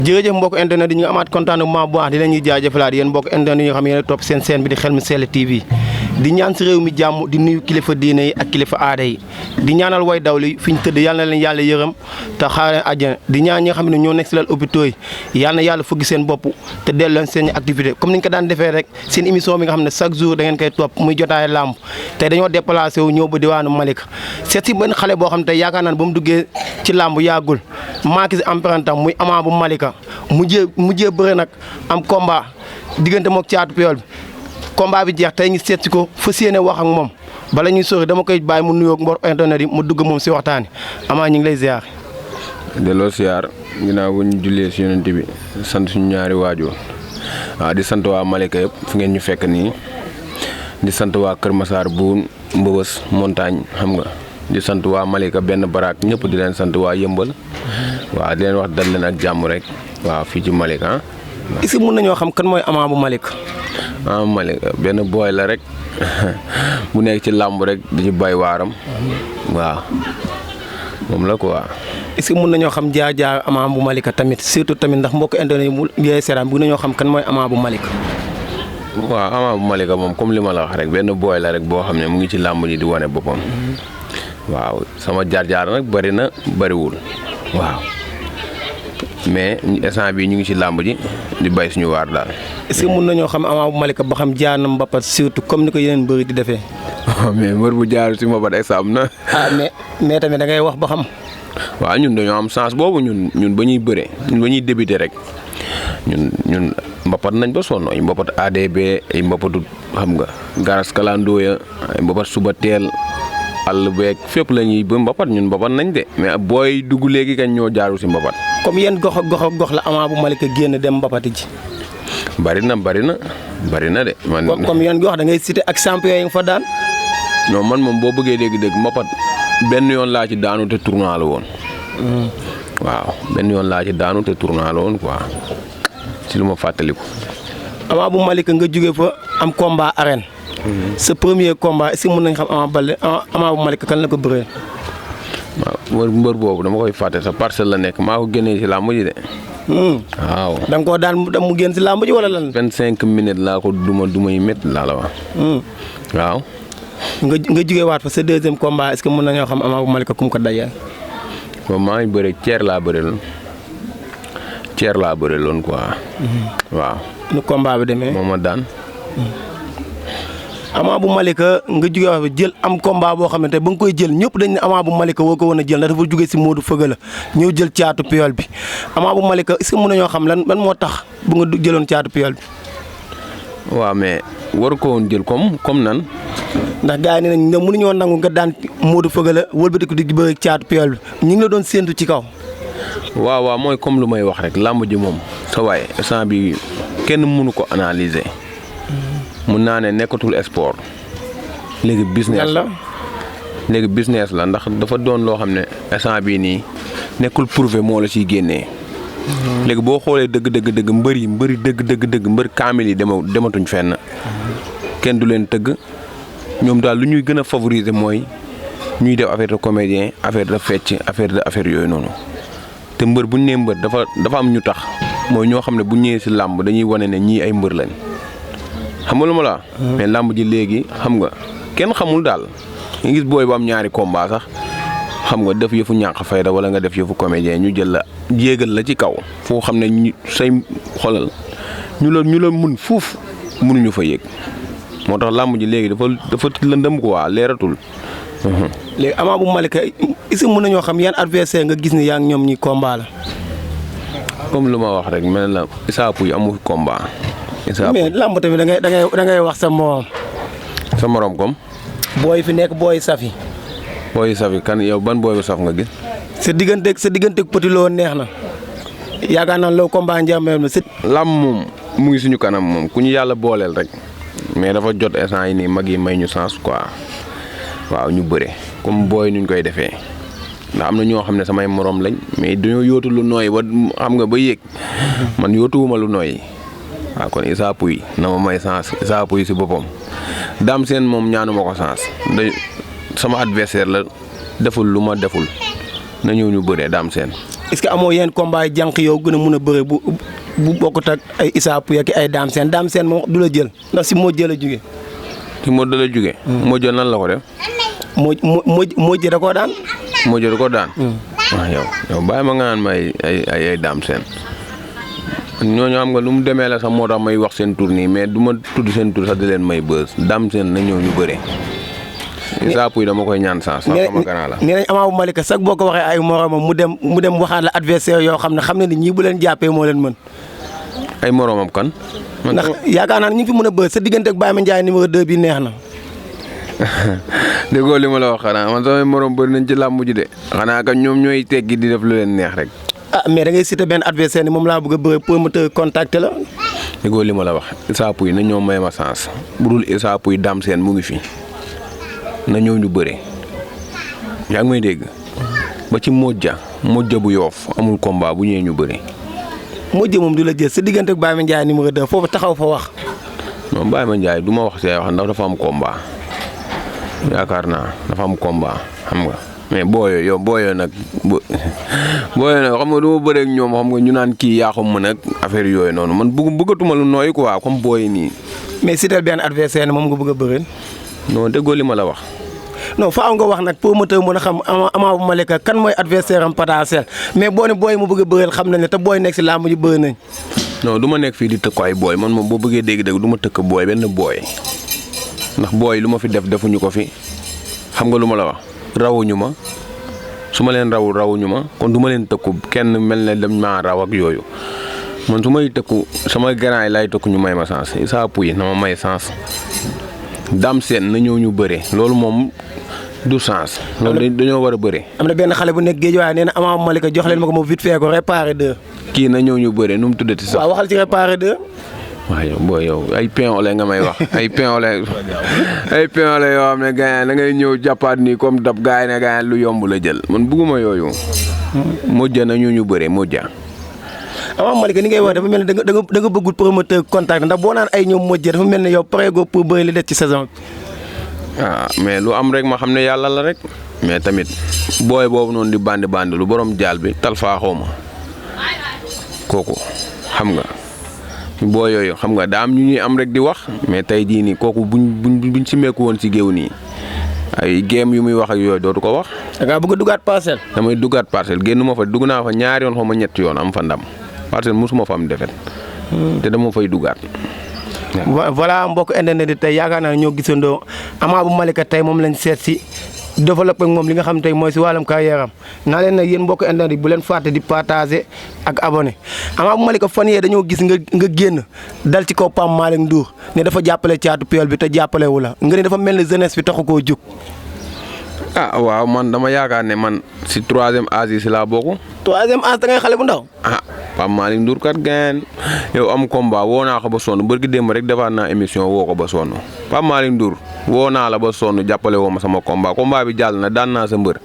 jërëjëf mbokk internet yi ñu amaat contentement bu baax di leen ñuy jaajëfalaat yéen mbokk internet yi nga xam ne yéen a topp seen chaîne bi di Xel mi Sell TV di ñaan si réew mi jàmm di nuyu kilifa diine yi ak kilifa aada yi di ñaanal way dawli fi ñu tëdd yàlla na leen yàlla yërëm te xaare àjjana di ñaan ñi nga xam ne ñoo nekk si lal hôpitaux yi yàlla na yàlla fëgg seen bopp te dellu leen seen activité comme ni ñu ko daan defee rek seen émission bi nga xam ne chaque jour da ngeen koy topp muy jotaay làmb tey dañoo déplacé wu ñëw ba diwaanu Malika seet si benn xale boo xam te yaakaar naa ne ba mu duggee ci làmb yàggul maaki si empruntam muy Ama bu Malika mujjee bëre nag am combat diggante mook Caatu Piol bi combat bi jeex tey ñu seet si ko fas yéene wax ak moom bala ñuy sori dama koy bàyyi mu nuyoo mbor internet yi mu dugg moom si waxtaani Ama ñu ngi lay ziar. delloo ziar ginnaaw bu ñu jullee si yonent bi sant suñu ñaari waajur waaw di sant waa Malika yëpp fi ngeen ñu fekk nii di sant waa Kër Massar Boune Mbëbës Montagne xam nga di sant waa Malika benn baraak ñëpp di leen sant waa Yëmbal waaw di leen wax dal leen ak jàmm rek waaw fii ci Malika est-ce que mën nañoo xam kan mooy Ama bu Malika. Ama Malika benn booy la rek bu nekk ci làmb rek di ci bay waaram waaw moom la quoi. est-ce que mën nañoo xam jaar Ama bu Malika tamit surtout tamit ndax mbokk internet yi mu yee seeraan bëgg nañoo xam kan mooy Ama bu Malika. waaw Ama bu Malika moom comme li ma la wax rek benn booy la rek boo xam ne mu ngi ci làmb ji di wane boppam waaw sama jaar nag bëri na bëriwul waaw mais instant bii ñu ngi ci làmb ji di bay suñu waar daal. est-ce que mën nañoo xam Ama bu Malika ba xam jaar na mbapat surtout comme ni ko yeneen bëri di defee. mais mbër bu jaaru ci mbapat exemple na. mais tamit da ngay wax ba xam. waaw ñun dañoo am chance boobu ñun ba ñuy bëree ñun ba ñuy débuté rek ñun mbapat nañ ba sonn ay mbapat ADB ay mbapatu xam nga garas kalandooya ay mbapat suba teel àll beeg fépp la ñuy ba mbapat ñun mbapat nañ de mais booy dugg léegi kañ ñoo jaaru si mbapat. comme yéen gox la Ama bu Malika génn dem mbapati ji. bari na de. man comme yéen gox da ngay cité ak champion yi nga fa daan. non man moom boo bëggee dégg mbapat benn yoon laa ci daanu te tournoi la woon. waaw benn yoon laa ci daanu te tournoi la woon quoi ci lu ma fàttaliku. Ama bu Malika nga jóge fa am combat arène. sa premier combat est-ce que mën nañ xam Ama bu Malika kan la ko bëree. waaw mbër boobu dama koy fàtte sa parcelle la nekk maa ko génnee ci làmb ji de. waaw. da nga koo daan mu génn ci làmb ji wala lan. 25 minutes laa ko duma yu métti laa la wax. waaw. nga jóge waat fa sa deuxième combat est-ce que mën nañoo xam Ama bu Malika kum ko dajee. bon maa ngi bëre ceer laa bëre loon quoi. waaw. nu combat bi demee. moo ma daan. Ama bu Malika nga jóge wax bi jël am combat boo xamante ba nga koy jël ñëpp dañ ne Ama bu Malika woo ko woon a jël ndax dafa jóge si Modou Feugeula ñëw jël Caatu Piol bi Ama bu Malika est-ce que mën nañoo xam lan moo tax bu nga jëloon Caatu Piol bi. waaw mais waru ko woon jël comme nan. ndax gars yi nee nañ mënuñoo nangu nga daan Modou Feugeula wëlbatiku di bëre Caatu Piol bi ñu ngi la doon séentu ci kaw. waaw mooy comme lu may wax rek làmb ji moom sa waay instant bi kenn mënu ko analyser. mun naa ne nekkatul sport léegi business la ndax dafa doon loo xam ne instant bii nii nekkul prouvé moo la ciy génnee. léegi boo xoolee dëgg mbër kaamil yi dematuñ fenn. kenn du leen tëgg ñoom daal lu ñuy gën a favoriser mooy ñuy def affaire de comédien affaire de fecc affaire yooyu noonu te mbër bu ñu nee mbër dafa am ñu tax mooy ñoo xam ne bu ñëwee ci làmb dañuy wane ne ñii ay mbër lañ. xam nga lu ma la mais làmb ji léegi xam nga kenn xamul daal nga gis booy bu am ñaari combat sax xam nga def yëfu ñàkk fayda wala nga def yëfu comédien ñu jël la yéegal la ci kaw foo xam ne ñu say xolal ñu la mun fuuf mënuñu fa yéeg moo tax làmb ji léegi dafa lëndëm quoi leeratul. léegi Ama bu Malika est-ce que mën nañoo xam yan adversaire nga gis ni yaa ngi ñoom ñi combat la. comme lu ma wax rek mel na Issa Pouye amul combat. mais làmb tamit da ngay wax sa morom. sa morom comme. booy fi nekk booy safi. booy safi kan yow ban booy bu saf nga gis. sa digganteeg Petit Lo neex na. yaakaar naa loo combat njàmbeel ma si. làmb moom mu ngi suñu kanam moom ku ñu yàlla booleel rek mais dafa jot instant yi nii mag yi may ñu chance quoi waaw ñu bëre comme booy nuñ koy defee ndax am na ñoo xam ne samay morom lañ mais dañoo yóotu lu nooy ba xam nga ba yéeg man yóotuwuma lu nooy. waaw kon Issa Pouye na ma may chance Issa Pouye si boppam Dame Sène moom ñaanuma ko chance sama adversaire la deful lu ma deful na ñëw ñu bëree Dame Sène. est-ce que amoo yenn combat yi jànq yow gën a mun a bëre bu bokkut ak ay Issa Pouye ak ay Dame Sène moom du la jël ndax si moo jël a jóge. si moo da la jóge. moo jël nan la ko def. moo jël da koo daan. moo jël da koo daan. waaw yow bàyyi ma nga naan ma ay Dame Sène ñooñu xam nga lu mu demee la sax moo tax may wax seen tur nii mais du ma tudd seen tur sax di leen may bës Dame Sène na ñëw ñu bëre. Issa Pouye dama koy ñaan sens. sama gannaaw la nee nañ Ama bu Malika sax boo ko waxee ay moromam mu dem waxaat la adversaire yoo xam ne ni ñii bu leen jàppee moo leen mën. ay moromam kan. ndax yaakaar naa ne ñu fi mën a bës sa diggante ak Baye Mandiaye numéro 2 bi neex na. déggoo li ma la wax xanaa man samay morom bëri nañ ci làmb ji de xanaa ka ñoom ñooy teggi di def lu leen neex rek. ah mais da ngay cité benn adversaire ni moom laa bëgg a bëre promoteur contacter la. déggoo li ma la wax Issa Pouye na ñoo may ma sens bu dul Issa Pouye Dame Sène mu ngi fi na ñëw ñu bëre yaa ngi may dégg ba ci Modja bu Yoof amul combat bu ñëwee ñu bëre. Modja moom du la jël sa diggante ak Baye Mandiaye numéro 2 foofu taxaw fa wax. non Baye Mandiaye du ma wax see wax ndax dafa am combat yaakaar naa dafa am combat xam nga. mais booyoo nag xam nga du ma bëreeg ñoom xam nga ñu naan kii yaa ko mën ak affaire yooyu noonu man bëggatuma lu nooy quoi comme booy nii. mais si tel benn adversaire ne moom nga bëgg a bëreel. non déggoo li ma la wax. non faaw nga wax nag promoteur mën a xam Ama bu Malika kan mooy adversaire am potentiel mais boo ne booy mu bëgg a bëreel xam nañ ne te booy nekk si làmb ji bëri nañ. non du ma nekk fii di tëkk ay booy man moom boo bëggee dégg-dégg du ma tëkk booy benn booy ndax booy lu ma fi defuñu ko fi xam nga lu ma la wax. rawuñu ma su ma leen rawuñu ma kon du ma leen tëkku kenn mel ne dem maa raw ak yooyu man su may tëkku sama grand yi laay tëkku ñu may ma sens Issa Pouye na ma may sens Dame Sène na ñëw ñu bëre loolu moom du sens. loolu dañoo war a bëre. am na benn xale bu nekk géej waaye nee na Ama bu Malika jox leen ma ko moom vite fait ko réparé 2. kii na ñëw ñu bëre nu mu tuddati sax. waaw waxal ci réparé 2. waaw yow ay pain ole nga may wax ay pain ole yoo xam ne gars da ngay ñëw jàppaat nii comme dab gars yi ne gars lu yomb la jël man bugguma yooyu. Modja na ñu bëre Modja. Ama Malika ni ngay wax dafa mel ne da nga bëggul promoteur contact ndax boo naan ay ñoom Modja dafa mel ne yow pare go pour bëri li des ci saison bi. mais lu am rek ma xam ne yàlla la rek mais tamit booy boobu noonu di bandi lu borom jaal bi talfaa xaw ma kooku xam nga. boo yooyu xam nga daa am ñu ñuy am rek di wax mais tey jii nii kooku buñ si meeku woon si géew nii ay géem yu muy wax ak yooyu dootu ko wax. da ngaa bëgg a dugaat parcelle. damay dugaat parcelle génn ma fa dugg naa fa ñaari yoon xaw ma ñetti yoon am fa ndam parcelle mosuma fa am defet te dama fay dugaat. voilà mbokk internet di tey yaakaar naa ñoo gisandoo Ama bu Malika tey moom lañ seet si développé moom li nga xam tey mooy si wàllum carrière am naa leen nag yéen mbokk internet bu leen fàtte di partager ak abonné Ama bu Malika fan yee dañoo gis nga génn dal ci kaw Pape Malick Ndour ne dafa jàppale caatu Puyol bi te jàppale wu la nga ne dafa mel ni jeunesse bi taxu koo jóg. waaw man dama yaakaar ne man si 3e âge si laa bokk. 3e âge da ngay xale bu ndaw. Pape Malick Ndour kat gain yow am combat woo naa ko ba sonn bërki démb rek defaat naa émission woo ko ba sonn Pape Malick Ndour woo naa la ba sonn jàppale woo ma sama combat bi jàll na daan naa sa mbër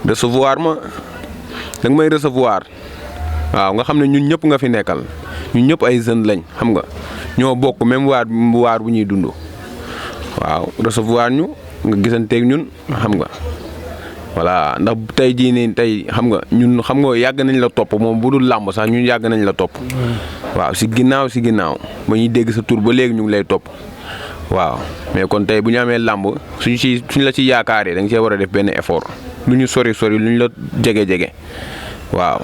recevoir ma da nga may recevoir waaw nga xam ne ñun ñëpp nga fi nekkal ñun ñëpp ay jeunes lañ xam nga ñoo bokk même waar bu ñuy dund waaw recevoir ñu nga gisanteeg ñun xam nga. voilà ndax tey jii nii tey xam nga ñun xam nga yàgg nañ la topp moom bu dul làmb sax ñun yàgg nañ la topp. waaw si ginnaaw ba ñuy dégg sa tur ba léegi ñu ngi lay topp waaw mais kon tey bu ñu amee làmb suñ la ci yaakaaree da nga cee war a def benn effort lu ñu sori lu ñu la jege waaw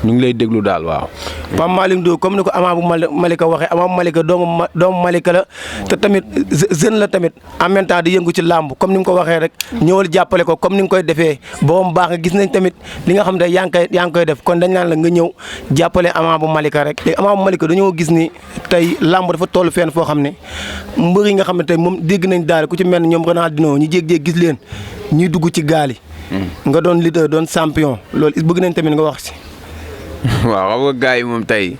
ñu ngi lay déglu daal waaw. Pape Malick Ndour comme ni ko Ama bu Malika waxee Ama bu Malika doomu Malika la te tamit jeune la tamit en même temps di yëngu ci làmb comme ni nga ko waxee rek ñëwal jàppale ko comme ni nga koy defee ba mu baax gis nañ tamit li nga xam ne yaa ngi koy def kon dañ naan la nga ñëw jàppale Ama bu Malika rek. léegi Ama bu Malika dañoo gis ni tey làmb dafa toll fenn foo xam ne mbër yi nga xam ne tey moom dégg nañ daal ku ci mel ne ñoom Ronaldinho ñu jéeg gis leen ñuy dugg ci gaal yi. nga doon leader doon champion loolu bëgg nañ tamit nga wax ci. waaw xam nga gars yi moom tey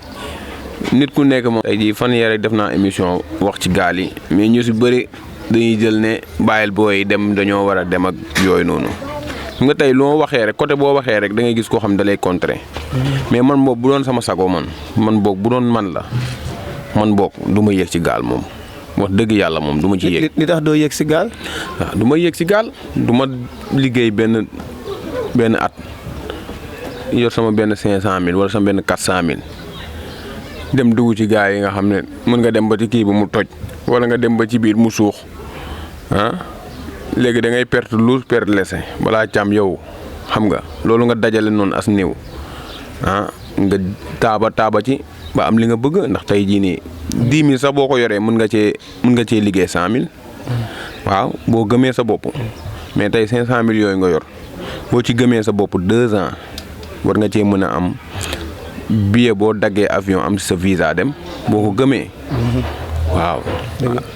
nit ku nekk moom. tey jii fan yii rek def naa émission wax ci gaal yi mais ñu si bëri dañuy jël ne bàyyil booy dem dañoo war a dem ak yooyu noonu nga tey loo waxee rek côté boo waxee rek da ngay gis koo xam ne da lay contrer mais man boog bu doon sama sago man boog bu doon man la man boog du ma yéeg ci gaal moom wax dëgg yàlla moom du ma ci yéeg. li tax doo yéeg ci gaal. waaw du ma yéeg ci gaal du ma liggéey benn at. yor sama benn 500000 wala sama benn 400000 dem dugg ci gars yi nga xam ne mën nga dem ba ci kii bi mu toj wala nga dem ba ci biir mu suux léegi da ngay perte lu perte lese balaa càmm yow xam nga loolu nga dajale noonu as néew nga taaba ci ba am li nga bëgg ndax tey jii nii 10 000 sax boo ko yoree mën nga cee liggéey 100000 waaw boo gëmee sa bopp mais tey 500000 yooyu nga yor boo ci gëmee sa bopp 2 ans war nga cee mën a am billet boo daggee avion am sa visa dem boo ko gëmee. waaw.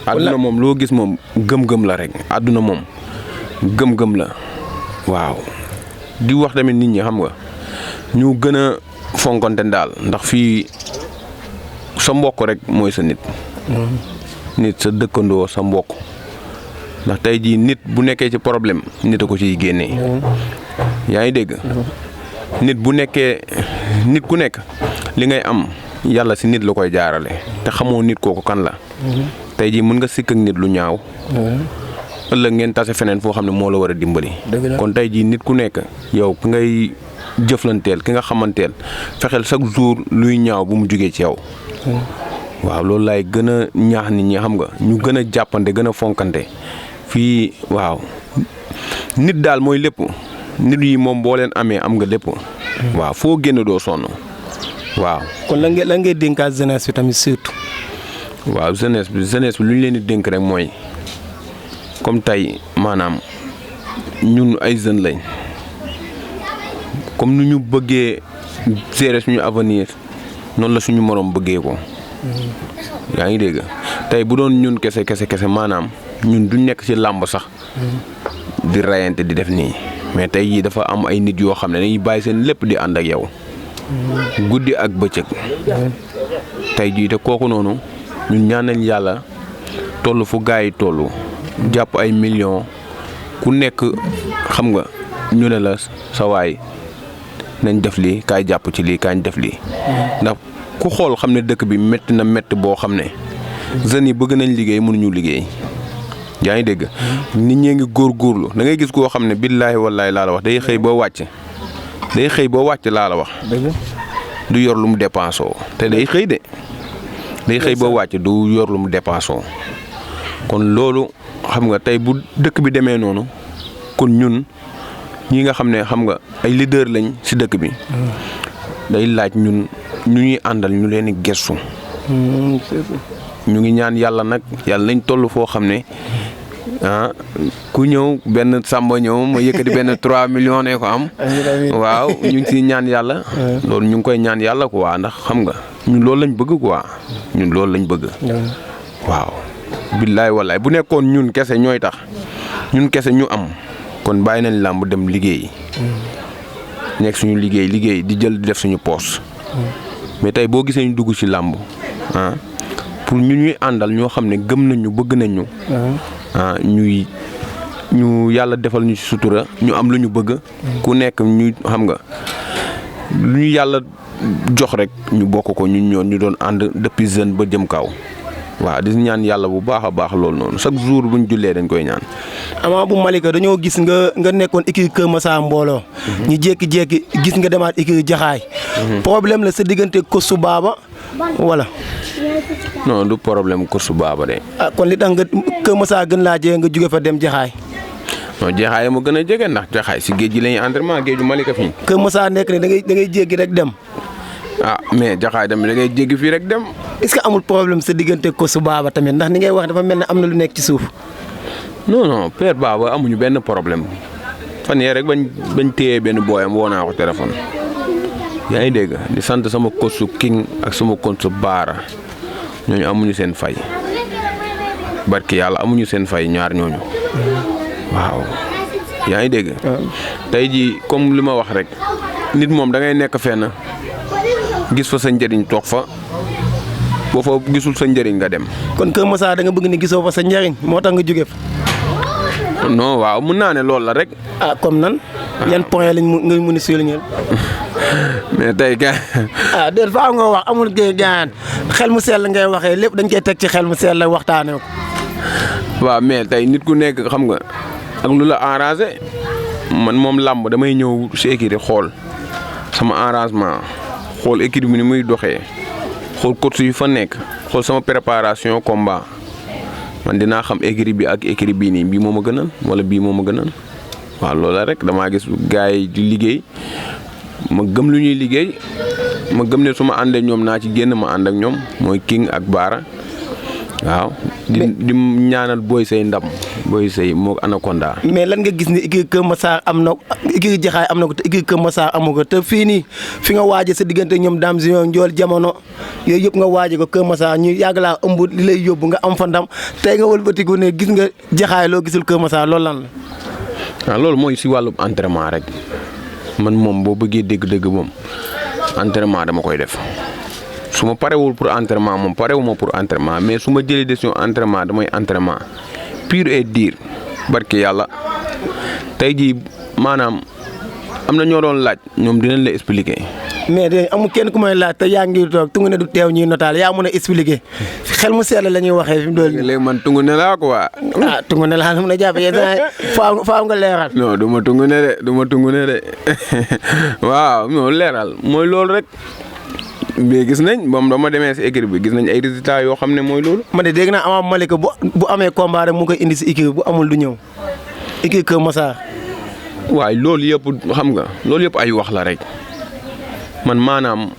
àdduna moom loo gis moom gëm-gëm la rek àdduna moom gëm-gëm la waaw di wax tamit nit ñi xam nga ñu gën a fonkante daal ndax fii sa mbokk rek mooy sa nit. nit sa dëkkandoo sa mbokk ndax tey jii nit bu nekkee ci problème nit a ko ciy génnee. yaa ngi dégg. nit bu nekkee nit ku nekk li ngay am yàlla si nit la koy jaarale te xamoo nit kooku kan la. tey jii mën nga sikk ak nit lu ñaaw. ëllëg ngeen tase feneen foo xam ne moo la war a dimbali. kon tey jii nit ku nekk yow ki ngay jëflanteel ki nga xamanteel fexeel chaque jour luy ñaaw bu mu jugee ci yow. waaw loolu laay gën a ñaax nit ñi xam nga ñu gën a jàppante gën a fonkante fii waaw nit daal mooy lépp nit yi moom boo leen amee am nga lépp. waaw foo génn doo sonn waaw. kon lan ngay dénkaat jeunesse bi tamit surtout. waaw jeunesse bi lu ñu leen di dénk rek mooy comme tey maanaam ñun ay jeunes lañ comme nu ñu bëggee gérer suñu avenir noonu la suñu moroom bëggee ko. yaa ngi dégg tey bu doon ñun kese maanaam ñun duñ nekk ci làmb sax di rayante di def nii mais tey jii dafa am ay nit yoo xam ne dañuy bàyyi seen lépp di ànd ak yow guddi ak bëccëg tey jii te kooku noonu ñun ñaan nañ yàlla toll fu gaa yi toll jàpp ay millions ku nekk xam nga ñu ne la sa waay nañ def lii kaay jàpp ci lii kaay def lii ndax ku xool xam ne dëkk bi métti na métti boo xam ne jeunes yi bëgg nañ liggéey mënuñu liggéey yaa ngi dégg nit ñee ngi góorgóorlu da ngay gis koo xam ne billaahi wallaahi laa la wax day xëy boo wàcc laa la wax du yor lu mu dépensé te day xëy boo wàcc du yor lu mu dépensé kon loolu xam nga tey bu dëkk bi demee noonu kon ñun ñi nga xam ne xam nga ay leader lañ ci dëkk bi day laaj ñun ñu ñuy àndal ñu leen di gestu ñu ngi ñaan yàlla nag yàlla nañ toll foo xam ne ku ñëw benn sàmba ñëw ma yëkkati benn 3 millions ne ko am waaw ñu ngi siy ñaan yàlla loolu ñu ngi koy ñaan yàlla quoi ndax xam nga ñun loolu lañ bëgg quoi ñun loolu lañ bëgg waaw billaay wallaay bu nekkoon ñun kese ñooy tax ñun kese ñu am kon bàyyi nañ làmb dem liggéey nekk suñu liggéey di jël di def suñu poos mais tey boo gisee ñu dugg ci làmb pour ñuy àndal ñoo xam ne gëm nañ ñu bëgg nañ ñu ñu yàlla defal ñu ci sutura ñu am lu ñu bëgg ku nekk ñu xam nga lu ñu yàlla jox rek ñu bokk ko ñu doon ànd depuis jeune ba jëm kaw waaw di ñaan yàlla bu baax a baax loolu noonu chaque jour buñ jullee dañ koy ñaan. Ama bu Malika dañoo gis nga nekkoon écurie Kër Massar mbooloo. ñu jékki-jékki gis nga demaat écurie Jaxaay. problème la sa diggante Kosu Baaba wala. non du problème Kosu Baaba de. kon li tax nga Kër Massar gën laa jege nga jóge fa dem Jaxaay. non Jaxaay ma gën a jege ndax Jaxaay si géej gi la ñuy entraînement géeju Malika fii. Kër Massar nekk ne da ngay jéggi rek dem. mais Jaxaay tamit da ngay jéggi fii rek dem. est-ce que amul problème sa diggante Kosu Baaba tamit ndax ni ngay wax dafa mel ne am na lu nekk ci suuf. non Père Baba amuñu benn problème fan yee rek bañ téyee benn booyam woo naa ko téléphone. yaa ngi dégg di sant sama Kosu King ak sama Kosu Baara ñooñu amuñu seen fay barki yàlla amuñu seen fay ñaar ñooñu. waaw yaa ngi dégg. tey jii comme li ma wax rek nit moom da ngay nekk fenn gis fa sa njëriñ toog fa boo fa gisul sa njëriñ nga dem. kon Kër Massar da nga bëgg ni gisoo fa sa njëriñ moo tax nga jóge fa. non waaw mun naa ne loolu la rek. comme nan. yan point lañ ngay mën a souligner. mais tey gars. déet faaw nga wax amul gaan xel mu sell ngay waxee lépp dañ koy teg ci xel mu sell la waxtaanee ko. waaw mais tey nit ku nekk xam nga ak lu la arrangé man moom làmb damay ñëw si écurie xool sama arrangement xool équipe bi ni muy doxee xool coach yu fa nekk xool sama préparation combat man dinaa xam équipe bi ak équipe bii nii bii moo ma gënal wala bii moo ma gënal waaw loola rek damaa gis gars yi di liggéey ma gëm lu ñuy liggéey ma gëm ne su ma àndee ñoom naa ci génn ma ànd ak ñoom mooy King ak Baara waaw. di ñaanal Boy Sey ndam Boy Sey moo Anaconda. mais lan nga gis ni équipe Kër Massar am na équipe Jaxaay am na ko te équipe Kër Massar amu ko te fii nii fi nga waaje sa diggante ñoom Dame Zion Njool Jamono yooyu yëpp nga waaje ko Kër Massar ñu yàgg laa ëmb li lay yóbbu nga am fa ndam tey nga wëlbatiku ne gis nga Jaxaay loo gisul Kër Massar loolu lan la. waaw loolu mooy si wàllu entraînement rek man moom boo bëggee dégg-dégg moom entraînement dama koy def su ma parewul pour entraînement moom parewuma pour entraînement mais su ma jëlee décision entraînement damay entraînement pur et dur barke yàlla tey jii maanaam am na ñoo doon laaj ñoom dinañ la expliquer. mais de amul kenn ku may laaj te yaa ngi toog tungu ne du teew ñuy notaal yaa mën a expliquer xel mu sell la ñuy waxee fi mu doon. léegi man tungu ne laa quoi. tungu ne laa mën a jàpp yéen faaw nga leeral. non du ma tungu ne de waaw non leeral mooy loolu rek mais gis nañ moom dama demee si équipe bi gis nañ ay résultats yoo xam ne mooy loolu. ma de dégg naa Ama Malika bu amee combat rek mu koy indi si équipe bu amul du ñëw équipe Kër Massar. waaye loolu yëpp xam nga loolu yëpp ay wax la rek. man maanaam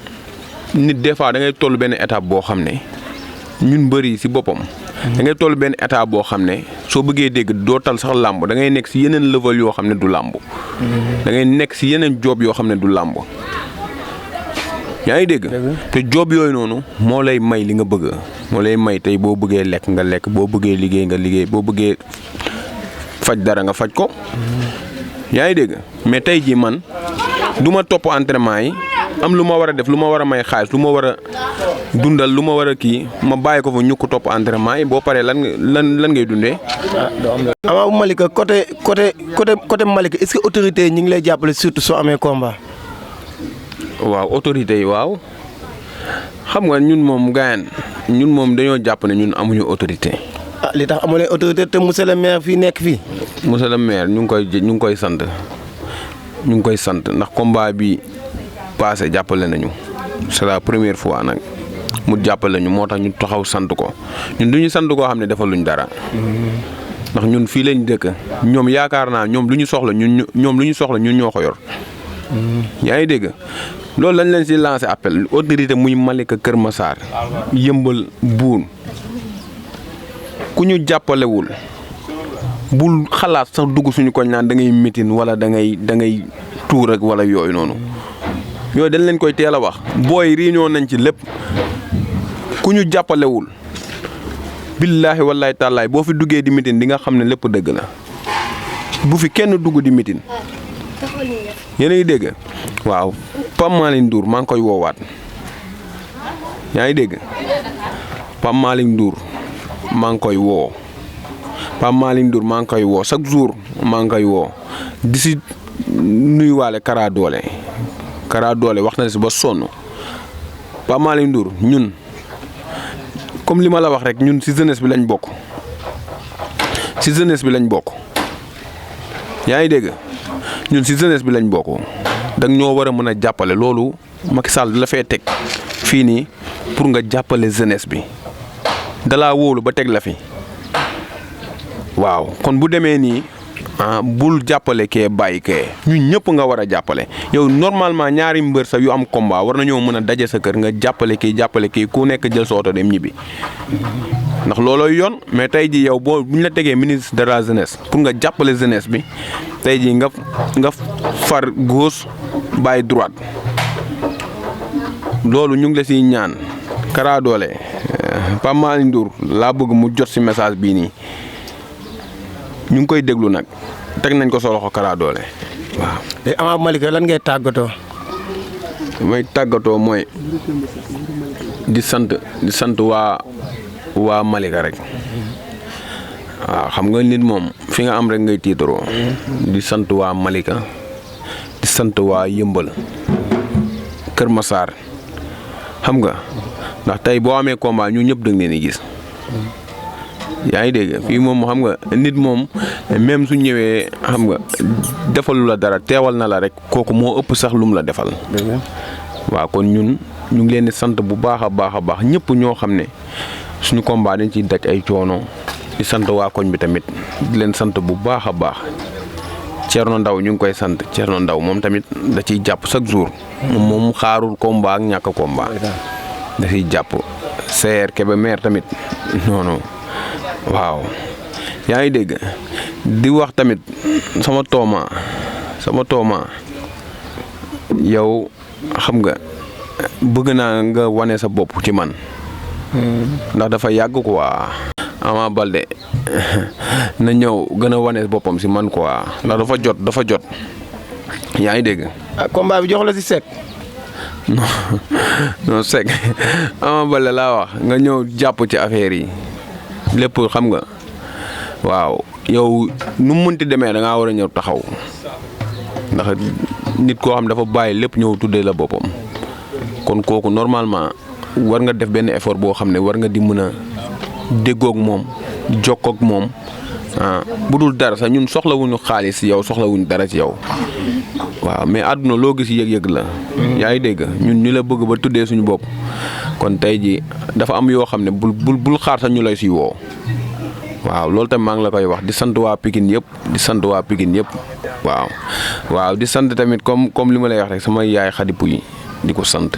nit des fois da ngay toll benn étape boo xam ne ñun bëri si boppam. da ngay toll benn étape boo xam ne soo bëggee dégg doo tal sax làmb da ngay nekk si yeneen level yoo xam ne du làmb. da ngay nekk si yeneen job yoo xam ne du làmb. yaa ngi dégg. te job yooyu noonu moo lay may li nga bëgg moo lay may tey boo bëggee lekk nga lekk boo bëggee liggéey nga liggéey boo bëggee faj dara nga faj ko. yaa ngi dégg mais tey jii man du ma topp entraînement yi. am lu ma war a def lu ma war a may xaalis lu ma war a dundal lu ma war a kii ma bàyyi ko fa ñu ko topp entraînement yi boo paree lan ngay dundee. Ama Malika côté Malika est-ce que autorité yi ñu ngi lay jàppale surtout soo amee combat. waaw autorité yi waaw xam nga ñun moom gaayan ñun moom dañoo jàpp ne ñun amuñu autorité. li tax amulee autorité te monsieur le maire fii nekk fii. monsieur le maire ñu ngi koy sant ndax combat bi. passé jàppale nañu c'est la première fois nag mu jàppale ñu moo tax ñu taxaw sant ko ñun du ñu sant koo xam ne defaluñ dara ndax ñun fii lañ dëkk ñoom yaakaar naa ñoom lu ñu soxla ñun ñoo ko yor. yaa ngi dégg loolu lañ leen si lancé appel autorité muy Malika Kër Massar Yëmbal Buun ku ñu jàppalewul bul xalaat sax dugg suñu koñ naan da ngay mitin wala da ngay tuur rek wala yooyu noonu. yooyu dañ leen koy teel a wax booy réunion nañ ci lépp ku ñu jàppalewul billaahi wallaahi tàllaay boo fi duggee di mitin di nga xam ne lépp dëgg la bu fi kenn dugg di mitin yéen a ngi dégg waaw Pape Malick Ndour maa ngi koy woowaat yaa ngi dégg Pape Malick Ndour maa ngi koy woo Pape Malick Ndour maa ngi koy woo chaque jour maa ngi koy woo di si nuyuwaale Kara Doole wax na si ba sonn Pape Malick Ndour ñun comme li ma la wax rek ñun si jeunesse bi lañ bokk yaa ngi dégg ñun si jeunesse bi lañ bokk dag ñoo war a mën a jàppale loolu Macky Sall la fee teg fii nii pour nga jàppale jeunesse bi dalaa wóolu ba teg la fi waaw kon bu demee nii bul jàppale kee bàyyi kee ñun ñëpp nga war a jàppale yow normalement ñaari mbër sa yu am combat war nañoo mën a daje sa kër nga jàppale kii ku nekk jël sa oto dem ñibbi ndax loolooy yoon mais tey jii yow bu ñu la tegee ministre de la jeunesse pour nga jàppale jeunesse bi tey jii nga far gauche bàyyi droite loolu ñu ngi la siy ñaan Kara Doole Pape Malick Ndour laa bëgg mu jot si message bii nii ñu ngi koy déglu nag teg nañ ko sa loxo Kara Doole waaw. léegi Ama Malika lan ngay tàggatoo. may tàggatoo mooy di sant waa Malika rek waaw xam nga nit moom fi nga am rek ngay tiitaroo. di sant waa Malika di sant waa Yëmbal Kër Massar xam nga ndax tey boo amee combat ñu ñëpp da nga leen di gis yaa ngi dégg fii moom xam nga nit moom même su ñëwee xam nga defalu la dara teewal na la rek kooku moo ëpp sax lum la defal. waaw kon ñun ñu ngi leen di sant bu baax a baax ñëpp ñoo xam ne suñu combat dañ ciy daj ay coono di sant waa koñ bi tamit di leen sant bu baax a baax Thierno Ndaw ñu ngi koy sant Thierno Ndaw moom tamit da ciy jàpp chaque jour. moom xaarul combat ak ñàkk combat. da ciy jàpp Seer Kebe maire tamit non waaw yaa ngi dégg di wax tamit sama tooma yow xam nga bëgg naa nga wane sa bopp ci man ndax dafa yàgg quoi. Ama Baldé na ñëw gën a wane boppam si man quoi ndax dafa jot yaa ngi dégg. combat bi jox la si sec. non sec Ama Baldé laa wax nga ñëw jàpp ci affaire yi lépp xam nga waaw yow nu mu mënti demee da ngaa war a ñëw taxaw ndax nit koo xam dafa bàyyi lépp ñëw tuddee la boppam kon kooku normalement war nga def benn effort boo xam ne war nga di mën a déggoog moom jokkoog moom bu dul dara sax ñun soxlawuñu xaalis ci yow soxlawuñu dara ci yow waaw mais àdduna loo gis yëg-yëg la. yaa ngi dégg ñun ñu la bëgg ba tuddee suñu bopp kon tey ji dafa am yoo xam ne bul xaar sax ñu lay si woo waaw loolu tamit maa ngi la koy wax di sant waa Pikine yëpp waaw di sant tamit comme li ma lay wax rek sama yaay Xadipu yi di ko sant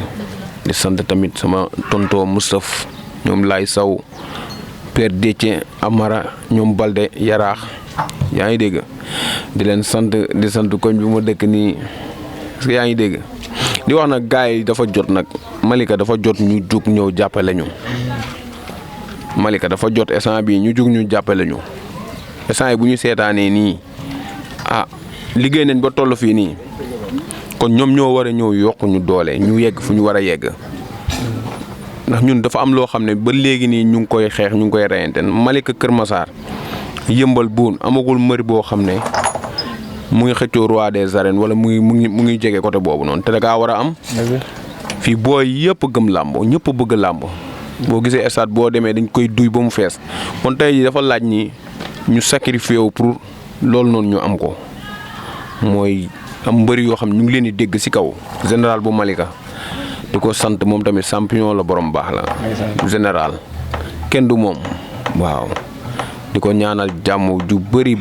di sant tamit sama tonto Moustapha ñoom Laay Saw Père Déthié Amara ñoom Balde Yaraax yaa ngi dégg di leen sant di sant koñ bi ma dëkk nii parce que yaa ngi dégg di wax nag gars yi dafa jot nag Malika dafa jot ñu jug ñëw jàppale ñu Malika dafa jot instant bii ñu jug ñu jàppale ñu instant yi bu ñu seetaanee nii liggéey nañ ba toll fii nii kon ñoom ñoo war a ñëw yokk ñu doole ñu yegg fu ñu war a yegg ndax ñun dafa am loo xam ne ba léegi nii ñu ngi koy xeex ñu ngi koy reyante Malika Kër Massar Yëmbal Buun amagul mëri boo xam ne mu ngi xëccoo roi des arènes wala mu ngi jege côté boobu noonu te da kaa war a am. fii booy yëpp gëm làmb ñëpp bëgg làmb boo gisee stade boo demee dañ koy duy ba mu fees kon tey jii dafa laaj ni ñu sacrifié wu pour loolu noonu ñu am ko mooy am mbëri yoo xam ñu ngi leen di dégg ci kaw général bu Malika di ko sant moom tamit champion la borom baax la. général kenn du moom waaw. di ko ñaanal jàmm ju bëri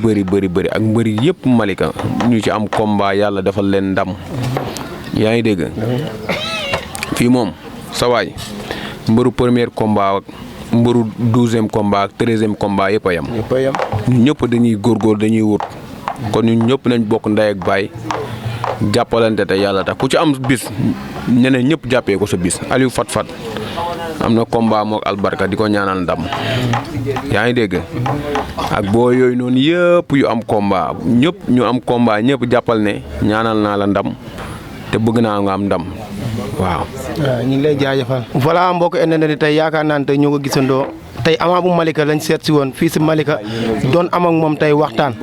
ak mbëri yëpp Malika ñu ci am combat yàlla defal leen ndam yaa ngi dégg fii moom sa waay mbëru premier combat ak mbëru 12e combat ak 13e combat yëpp a yem. ñun ñëpp dañuy góorgóor dañuy wut kon ñun ñëpp nañ bokk ndey ak baay jàppalante te yàlla tax ku ci am bis ñeneen ñëpp jàppee ko sa bis Aliou Fat am na combat mook albarka di ko ñaanal ndam yaa ngi dégg ak boo yooyu noonu yëpp yu am combat ñëpp ñu am combat ñëpp jàppal ne ñaanal naa la ndam te bëgg naa nga am ndam waaw. ñu ngi lay jaajëfal. voilà mbokk internet tey yaakaar naa ne tey ñoo ko gisandoo tey Ama bu Malika lañ seet si woon fii si Malika doon am ak moom tey waxtaan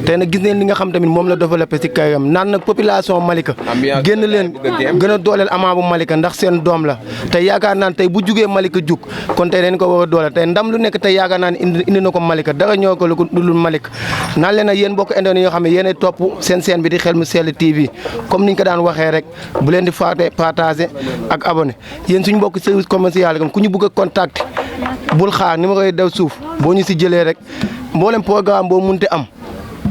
tey nag gis neen li nga xam tamit moom la développé si kayam naan nag population Malika génn leen gën a dooleel Ama bu Malika ndax seen doom la tey yaakaar naa ne tey bu jugee Malika jug kon tey dañ ko war a dooleel tey ndam lu nekk tey yaakaar naa ne indi na ko Malika dara ñoo ko lu dul Malika naan leen nag yéen mbokk internet yoo xam ne yéen topp seen chaîne bi di Xel mu Sell TV comme niñ ko daan waxee rek bu leen di faate partager ak abonné yéen suñu mbokk service commercial ku ñu bëgg a contact bul xaar numéro yi daw suuf boo ñu si jëlee rek mboolem programme boo munte am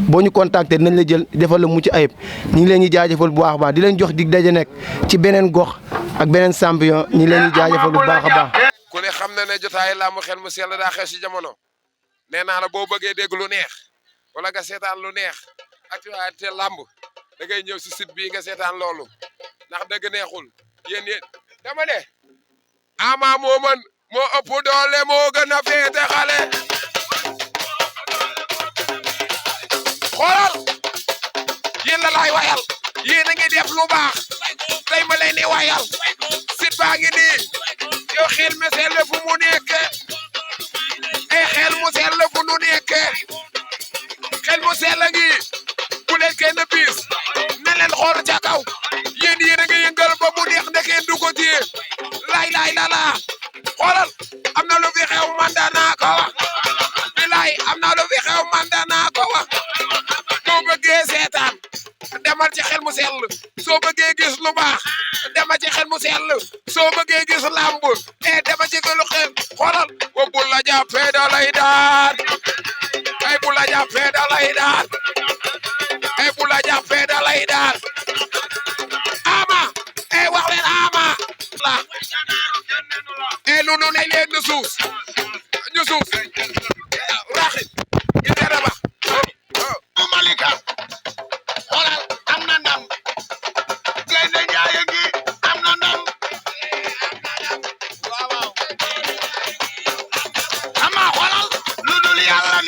boo ñu contacter dinañ la jël defal la mucc ayib ñu ngi leen di jaajëfal bu baax a baax di leen jox dig daje nekk ci beneen gox ak beneen champion ñu ngi leen di jaajëfal bu baax a baax. ku ne xam na ne jotaay làmb Xel mu Sell daa xew si jamono nee naa la boo bëggee dégg lu neex wala nga seetaan lu neex actualité làmb da ngay ñëw si site bii nga seetaan loolu ndax dëgg neexul yéen dama ne Ama moo mën moo ëpp doole moo gën a féete xale xoolal yéen la laay wayal yéen a ngi def lu baax tey ma leen di wayal sit baa ngi nii yow Xel mu Sell fu mu nekk Xel mu Sell fu nu nekk Xel mu Sell ngi bu leen kenn bis ne leen xool ca kaw yéen a ngi yëngal ba mu neex ndekeen du ko téye laay la xoolal am na lu fi xew man danaa ko wax mu sell soo bëggee gis lu baax dama ci xel mu sell soo bëggee gis lamb dama ci lu xel xoolal wa bu la jàppee da lay daan ay bu la jàppee da lay daan ay bu la jàppee da lay daan ama wax leen ama la lu nu ne leen ñu suus raxit ñu dara ba Malika xoolal am na ndam Gaynde Njaay gi am na ndam waaw ama xoolal lu dul yàlla